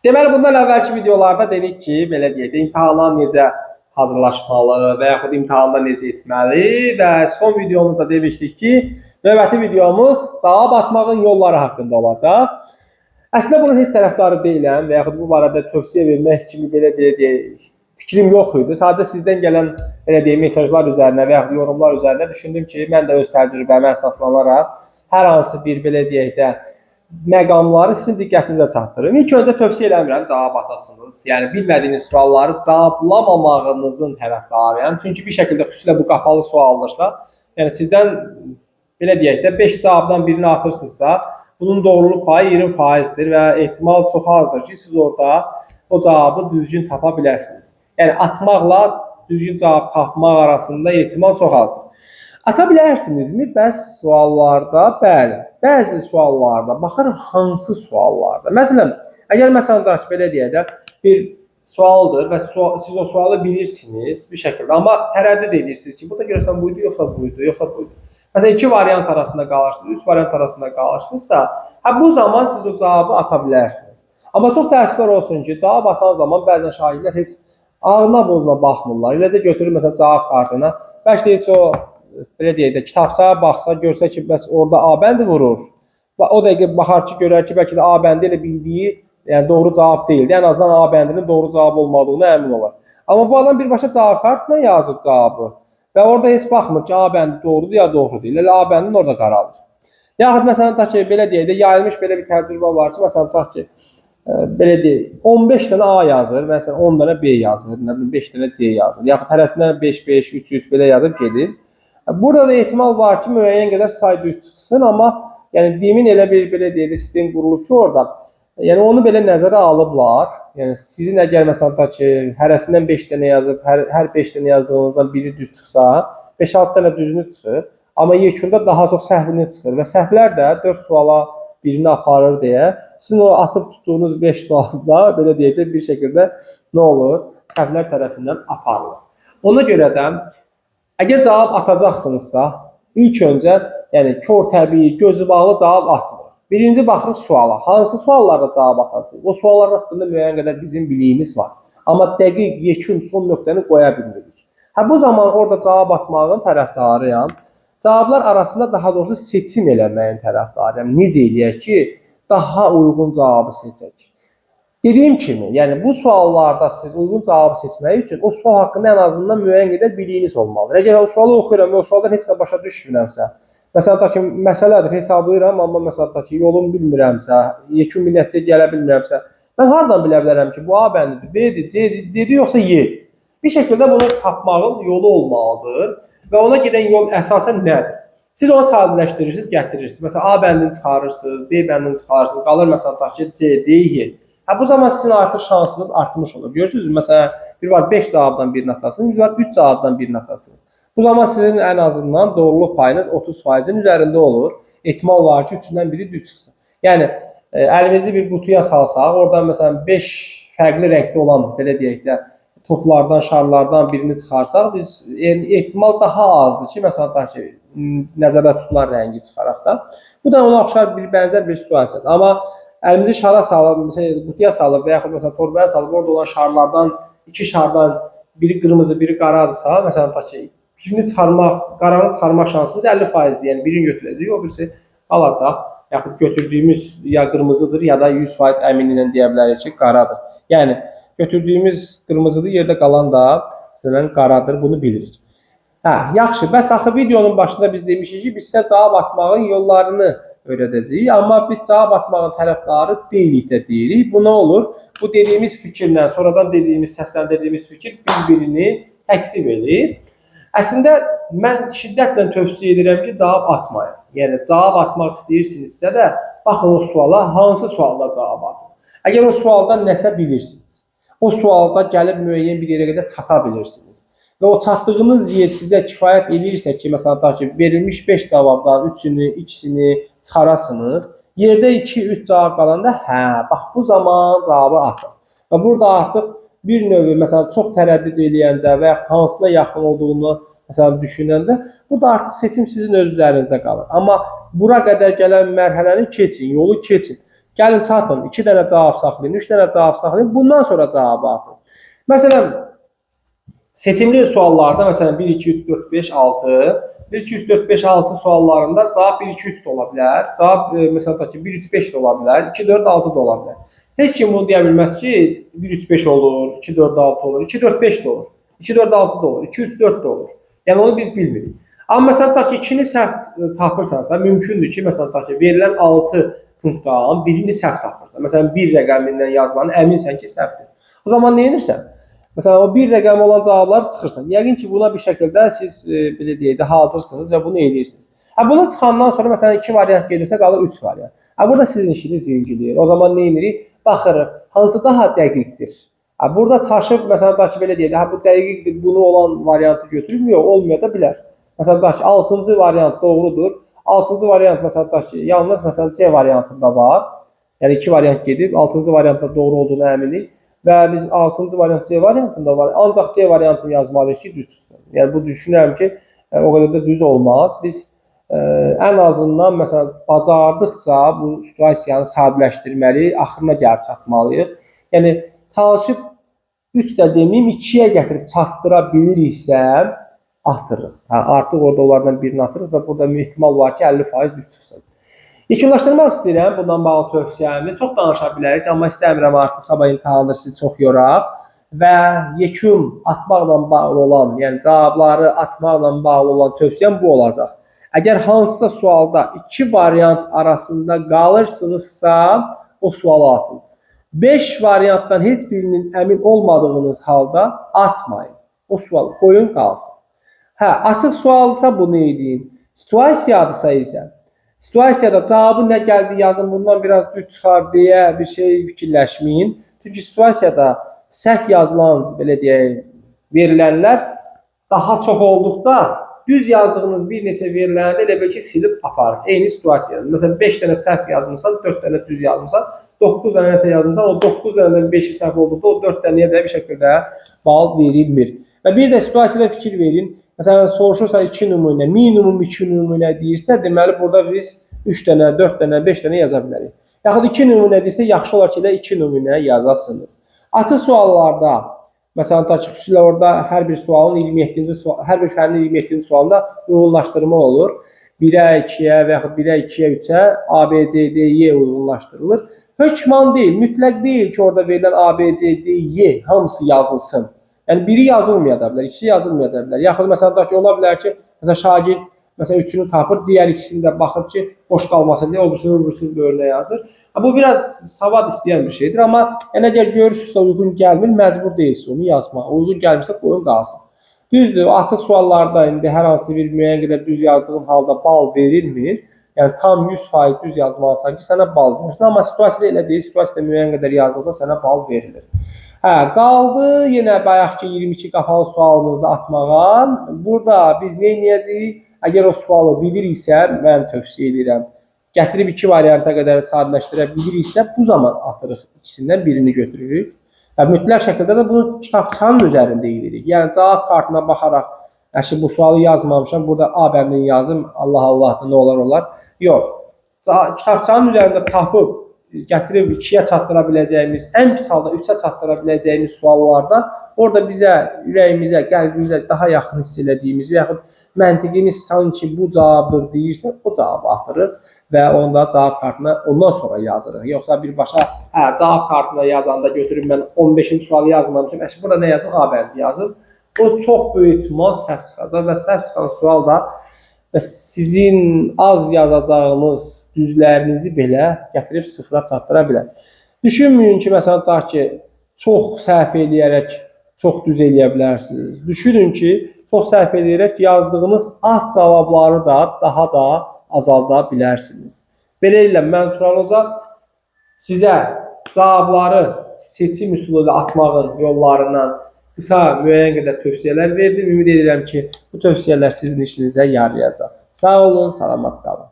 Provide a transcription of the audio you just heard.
Deməli, bundan əvvəlki videolarda dedik ki, belə deyək də, imtahana necə hazırlaşmalı və yaxud imtahanda necə etməli və son videomuzda demişdik ki, növbəti videomuz cavab atmağın yolları haqqında olacaq. Əslində bunun heç tərəfdarı deyiləm və yaxud bu barədə tövsiyə vermək kimi belə deyək, fikrim yox idi. Sadəcə sizdən gələn belə deyək mesajlar üzərinə və yaxud yorumlar üzərinə düşündüm ki, mən də öz təcrübəmə əsaslanaraq hər hansı bir belə deyək də məqamları sizin diqqətinizə çatdırım. İlk öncə tövsiyə eləmirəm cavab atasınız. Yəni bilmədiyiniz sualları cavablamamağınızın tərəfdarıyam. Çünki bir şəkildə xüsusilə bu qapalı sualdırsa, yəni sizdən belə deyək də 5 cavabdan birini atırsınızsa, bunun doğruluq payı 20%-dir və ehtimal çox azdır ki, siz orada o cavabı düzgün tapa biləsiniz. Yəni atmaqla düzgün cavab tapmaq arasında ehtimal çox azdır. Ata bilərsinizmi? Bəs suallarda, bəli. Bəzi suallarda, baxırıq hansı suallarda. Məsələn, əgər məsələn tutaq ki, belə deyək də, bir sualdır və siz o sualı bilirsiniz bir şəkildə, amma tərəddüd edirsiniz ki, bu da görürsən buydu, yoxsa buydu, yoxsa buydu. Məsələn, iki variant arasında qalırsınız, üç variant arasında qalırsınızsa, hə bu zaman siz o cavabı ata bilərsiniz. Amma çox təəssüflər olsun ki, cavab atan zaman bəzən şagirdlər heç ağına bozuna baxmırlar. Eləcə götürür məsələn cavab kartına. Bəlkə də heç o belə deyək də kitabçaya baxsa, görsə ki, bəs orada A bəndi vurur. O dəqiqə baxar ki, görər ki, bəlkə də A bəndi elə bildiyi, yəni doğru cavab deyildi. Ən azından A bəndinin doğru cavab olmadığına əmin olar. Amma bu adam birbaşa cavab kartına yazır cavabı və orada heç baxmır ki, A bəndi doğrudur ya doğru deyil. Elə A bəndini orada qaralır. Yaxud məsələn tutaq ki, belə deyək də yayılmış belə bir təcrübə var ki, məsələn tutaq ki, belə deyək, 15 dənə A yazır, məsələn 10 dənə B yazır, nə bilim 5 dənə C yazır. Yaxud hərəsindən 5 5 3 3 belə yazıb gedir. Burada da ehtimal var ki, müəyyən qədər say düz çıxsın, amma yəni DİM-in elə bir belə deyək də sistem qurulub ki, orada yəni onu belə nəzərə alıblar. Yəni sizin əgər məsələn tutaq ki, hərəsindən 5 dənə yazıb, hər 5 dənə yazdığınızdan biri düz çıxsa, 5-6 dənə düzünü çıxır. Amma yekunda daha çox səhvini çıxır və səhvlər də 4 suala birini aparır deyə sizin o atıb tutduğunuz 5 sualda belə deyək də bir şəkildə nə olur? Səhvlər tərəfindən aparılır. Ona görə də əgər cavab atacaqsınızsa, ilk öncə yəni kor təbii, gözü bağlı cavab atmırıq. Birinci baxırıq suala. Hansı suallarda cavab atacağıq? O suallar haqqında müəyyən qədər bizim biliyimiz var. Amma dəqiq yekun son nöqtəni qoya bilmirik. Hə bu zaman orada cavab atmağın tərəfdarıyam. Cavablar arasında daha doğrusu seçim eləməyin tərəfdarıyam. Necə eləyək ki, daha uyğun cavabı seçək. Dediyim kimi, yəni bu suallarda siz uyğun cavabı seçmək üçün o sual haqqında ən azından müəyyən qədər biliyiniz olmalıdır. Əgər o sualı oxuyuram və o sualdan heç nə başa düşmürəmsə, məsələn tutaq ki, məsələdir, hesablayıram, amma məsələn tutaq ki, yolunu bilmirəmsə, yekun bir nəticəyə gələ bilmirəmsə, mən hardan bilə bilərəm ki, bu A bəndidir, B-dir, C-dir, D-dir, yoxsa Y-dir? Bir şəkildə bunu tapmağın yolu olmalıdır və ona gedən yol əsasən nədir? Siz onu sadələşdirirsiniz, gətirirsiniz. Məsələn, A bəndini çıxarırsınız, B bəndini çıxarırsınız, qalır məsələn tutaq ki, C, D, Y. Hə, bu zaman sizin artıq şansınız artmış olur. Görürsünüz, məsələn, bir var 5 cavabdan birini atasınız, bir var 3 cavabdan birini atasınız. Bu zaman sizin ən azından doğruluq payınız 30%-in üzərində olur. Ehtimal var ki, üçündən biri düz çıxsın. Yəni əlimizi bir qutuya salsaq, oradan məsələn 5 fərqli rəngdə olan, belə deyək də, toplardan, şarlardan birini çıxarsaq, biz yəni, ehtimal daha azdır ki, məsələn tutaq ki, nəzərdə tutulan rəngi çıxaraq da. Bu da ona oxşar bir bənzər bir situasiyadır. Amma əlimizi şara salıb, məsələn, qutuya salıb və yaxud məsələn torbaya salıb orada olan şarlardan iki şardan biri qırmızı, biri qaradırsa, məsələn tutaq ki, birini çıxarmaq, qaranı çıxarmaq şansımız 50%-dir. Yəni birini götürəcəyik, o birisi qalacaq. Yaxud götürdüyümüz ya qırmızıdır, ya da 100% əminliklə deyə bilərik ki, qaradır. Yəni götürdüyümüz qırmızıdır, yerdə qalan da məsələn qaradır, bunu bilirik. Hə, yaxşı. Bəs axı videonun başında biz demişik ki, biz sizə cavab atmağın yollarını öyrədəcəyik. Amma biz cavab atmağın tərəfdarı deyilik də deyirik. Bu nə olur? Bu dediyimiz fikirlə sonradan dediyimiz, səsləndirdiyimiz fikir bir-birini təkzib edir. Əslində mən şiddətlə tövsiyə edirəm ki, cavab atmayın. Yəni cavab atmaq istəyirsinizsə də baxın o suala, hansı sualda cavab atın. Əgər o sualdan nəsə bilirsiniz, o sualda gəlib müəyyən bir yerə qədər çata bilirsiniz və o çatdığınız yer sizə kifayət eləyirsə ki, məsələn tutaq ki, verilmiş 5 cavabdan 3-ünü, 2-sini çıxarasınız. Yerdə 2-3 cavab qalanda, hə, bax bu zaman cavabı atın. Və burada artıq bir növ məsələn çox tərəddüd eləyəndə və yaxud hansına yaxın olduğunu məsələn düşünəndə burada artıq seçim sizin öz üzərinizdə qalır. Amma bura qədər gələn mərhələni keçin, yolu keçin. Gəlin çatın, 2 dənə cavab saxlayın, 3 dənə cavab saxlayın, bundan sonra cavabı atın. Məsələn, seçimli suallarda, məsələn 1, 2, 3, 4, 5, 6, 1, 2, 3, 4, 5, 6 suallarında cavab 1, 2, 3 də ola bilər. Cavab məsələn tutaq ki 1, 3, 5 də ola bilər, 2, 4, 6 da ola bilər. Heç kim bunu deyə bilməz ki 1, 3, 5 olur, 2, 4, 6 olur, 2, 4, 5 də olur, 2, 4, 6 da olur, 2, 3, 4 də olur. Yəni onu biz bilmirik. Amma məsələn tutaq ki 2-ni səhv tapırsansa, mümkündür ki, məsələn tutaq ki verilən 6 punktdan birini səhv tapırsan. Məsələn 1 rəqəmindən yazılanı əminsən ki səhvdir. O zaman nə edirsən? Məsələn, o bir rəqəmi olan cavabları çıxırsan. Yəqin ki, buna bir şəkildə siz belə deyək də hazırsınız və bunu edirsiniz. Ha, bunu çıxandan sonra məsələn 2 variant gedirsə qalır 3 variant. Ha, burada sizin işiniz yüngülür. O zaman nə edirik? Baxırıq, hansı daha dəqiqdir? Ha, burada çaşıb məsələn tutaq ki, belə deyək də, ha bu dəqiqdir, bunu olan variantı götürüm. Yox, olmaya da bilər. Məsələn tutaq ki, 6-cı variant doğrudur. 6-cı variant məsələn tutaq ki, yalnız məsələn C variantında var. Yəni 2 variant gedib, 6-cı variantda doğru olduğuna əminik. Və biz 6-cı variant C variantında var. Ancaq C variantını yazmalıyıq ki, düz çıxsın. Yəni bu düşünürəm ki, o qədər də düz olmaz. Biz ən azından məsələn bacardıqca bu situasiyanı sadələşdirməli, axırına gəlib çatmalıyıq. Yəni çalışıb 3 də deməyim, 2-yə gətirib çatdıra biliriksə atırıq. Hə, artıq orada onlardan birini atırıq və burada ehtimal var ki, 50% düz çıxsın. Yekunlaşdırmaq istəyirəm bundan bağlı tövsiyəmi. Çox danışa bilərik, amma istəmirəm artıq sabah imtahandır sizi çox yoraq və yekun atmaqla bağlı olan, yəni cavabları atmaqla bağlı olan tövsiyəm bu olacaq. Əgər hansısa sualda 2 variant arasında qalırsınızsa, o sualı atın. 5 variantdan heç birinin əmin olmadığınız halda atmayın. O sual qoyun qalsın. Hə, açıq sualdısa bunu eləyin. Situasiyadırsa isə situasiyada cavabı nə gəldi yazın, bundan biraz düz çıxar deyə bir şey fikirləşməyin. Çünki situasiyada səhv yazılan, belə deyək, verilənlər daha çox olduqda düz yazdığınız bir neçə veriləni elə bil ki, silib aparır. Eyni situasiyada. Məsələn, 5 dənə səhv yazmısan, 4 dənə düz yazmısan, 9 dənə nəsə yazmısan, o 9 dənədən 5-i səhv olduqda o 4 dənəyə də bir şəkildə bal verilmir. Və bir də situasiyada fikir verin. Məsələn, soruşursa 2 nümunə, minimum 2 nümunə deyirsə, deməli burada biz 3 dənə, 4 dənə, 5 dənə yaza bilərik. Yaxud 2 nümunə deyirsə, yaxşı olar ki, elə 2 nümunə yazasınız. Açıq suallarda məsələn, tutaq ki, xüsusilə orada hər bir sualın 27-ci sual, hər bir fənnin 27-ci sualında uyğunlaşdırma olur. 1-ə, 2-yə və yaxud 1-ə, 2-yə, 3-ə A, B, C, D, Y uyğunlaşdırılır. Hökman deyil, mütləq deyil ki, orada verilən A, B, C, D, Y hamısı yazılsın. Yəni biri yazılmaya da bilər, ikisi yazılmaya da bilər. Yaxud məsələn, tutaq ki, ola bilər ki, məsələn şagird məsələn üçünü tapır, digər ikisini də baxır ki, boş qalmasın deyə o birisini, o birisini böyrünə yazır. Ha, bu biraz savad istəyən bir şeydir, amma yəni əgər görürsünüzsə uyğun gəlmir, məcbur deyilsiniz onu yazmağa. Uyğun gəlmirsə qoyun qalsın. Düzdür, açıq suallarda indi hər hansı bir müəyyən qədər düz yazdığın halda bal verilmir. Yəni tam 100% düz yazmalısan ki, sənə bal verilsin. Amma situasiyada elə deyil. Situasiyada müəyyən qədər yazdıqda sənə bal verilir. Hə, qaldı yenə bayaqki 22 qapalı sualımızda atmağa. Burada biz nə edəcəyik? Əgər o sualı biliriksə, mən tövsiyə edirəm. Gətirib 2 varianta qədər sadələşdirə biliriksə, bu zaman atırıq, ikisindən birini götürürük. Və mütləq şəkildə də bunu kitabçanın üzərində edirik. Yəni cavab kartına baxaraq, əşi bu sualı yazmamışam, burada A bəndini yazım, Allah Allahdır, nə olar olar. Yox. Kitabçanın üzərində tapıb gətirib 2-yə çatdıra biləcəyimiz, ən pis halda 3-ə çatdıra biləcəyimiz suallarda orada bizə, ürəyimizə, qəlbimizə daha yaxın hiss elədiyimiz və yaxud məntiqimiz sanki bu cavabdır deyirsə, o cavabı atırıq və onda cavab kartına ondan sonra yazırıq. Yoxsa birbaşa hə, cavab kartına yazanda götürüb mən 15-ci sualı yazmamışam. Əşi burada nə yazım? A bəndi yazım. O çox böyük ehtimal səhv çıxacaq və səhv çıxan sual da və sizin az yazacağınız düzlərinizi belə gətirib sıfıra çatdıra bilər. Düşünməyin ki, məsələn, tutaq ki, çox səhv eləyərək çox düz eləyə bilərsiniz. Düşünün ki, çox səhv eləyərək yazdığınız az cavabları da daha da azalda bilərsiniz. Beləliklə, mən Tural Hoca sizə cavabları seçim üsulu ilə atmağın yollarından qısa müəyyən qədər tövsiyələr verdim. Ümid edirəm ki, bu tövsiyələr sizin işinizə yarayacaq. Sağ olun, salamat qalın.